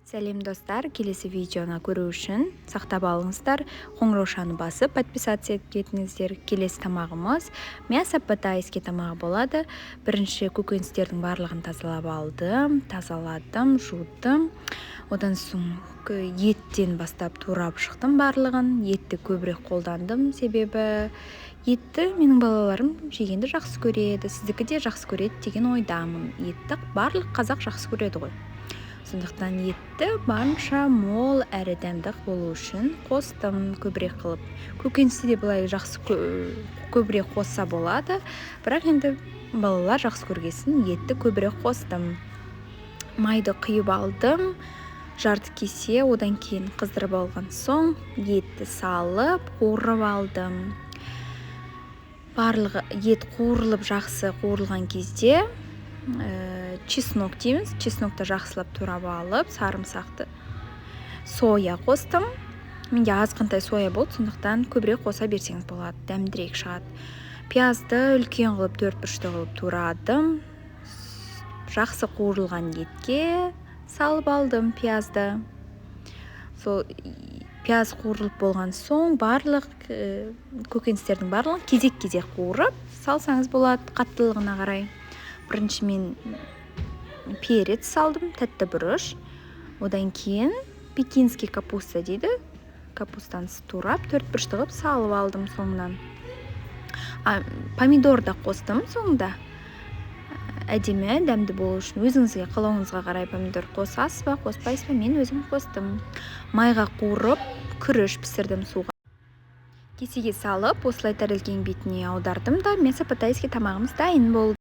Сәлем, достар! Келесі видеоны көру үшін сақтап алыңыздар, қоңыраушаны басып, подписаться етіп кетіңіздер. Келесі тамағымыз мясо по-тайски тамағы болады. Бірінші көкөністердің барлығын тазалап алдым, тазаладым, жудым. Одан соң еттен бастап турап шықтым барлығын. Етті көбірек қолдандым, себебі етті менің балаларым жегенді жақсы көреді. Сіздікі де жақсы көреді деген ойдамын. Етті барлық қазақ жақсы көреді ғой. Сондықтан етті барынша мол әрі дәмді болу үшін қостым көбірек қылып. Көкөністі де былай жақсы көбірек қосса болады, бірақ енді балалар жақсы көргесін, етті көбірек қостым. Майды құйып алдым жарты кесе. Одан кейін қыздырып алған соң, етті салып қуырып алдым. Барлығы ет қуырылып, жақсы қуырылған кезде чеснок дейміз, чеснокты жақсылап турап алып, сарымсақты, соя қостым. Менде азғантай соя болды, сондықтан көбірек қоса берсеңіз болады, дәмдірек шығады. Пиязды үлкен қылып, төрт бұрышты қылып турадым. Жақсы қуырылған етке салып алдым пиязды. Сол пияз қуырылып болған соң, барлық көкөністердің барлығын кезек-кезек қуырып салсаңыз болады қаттылығына қарай. Бірінші мен перец салдым, тәтті бұрыш. Одан кейін пекинский капуста дейді, капустаны турап, төрт бұрышты қылып салып алдым. Соңынан помидор да қостым соңында, әдемі дәмді болу үшін. Өзіңізге, қалауыңызға қарай помидор қосасыз ба, қоспайсыз ба, мен өзім қостым. Майға қуырып, күріш пісірдім суға. Кесеге салып, осылай тәрелкенің бетіне аудардым да, мясо по-тайски тамағымыз дайын болды.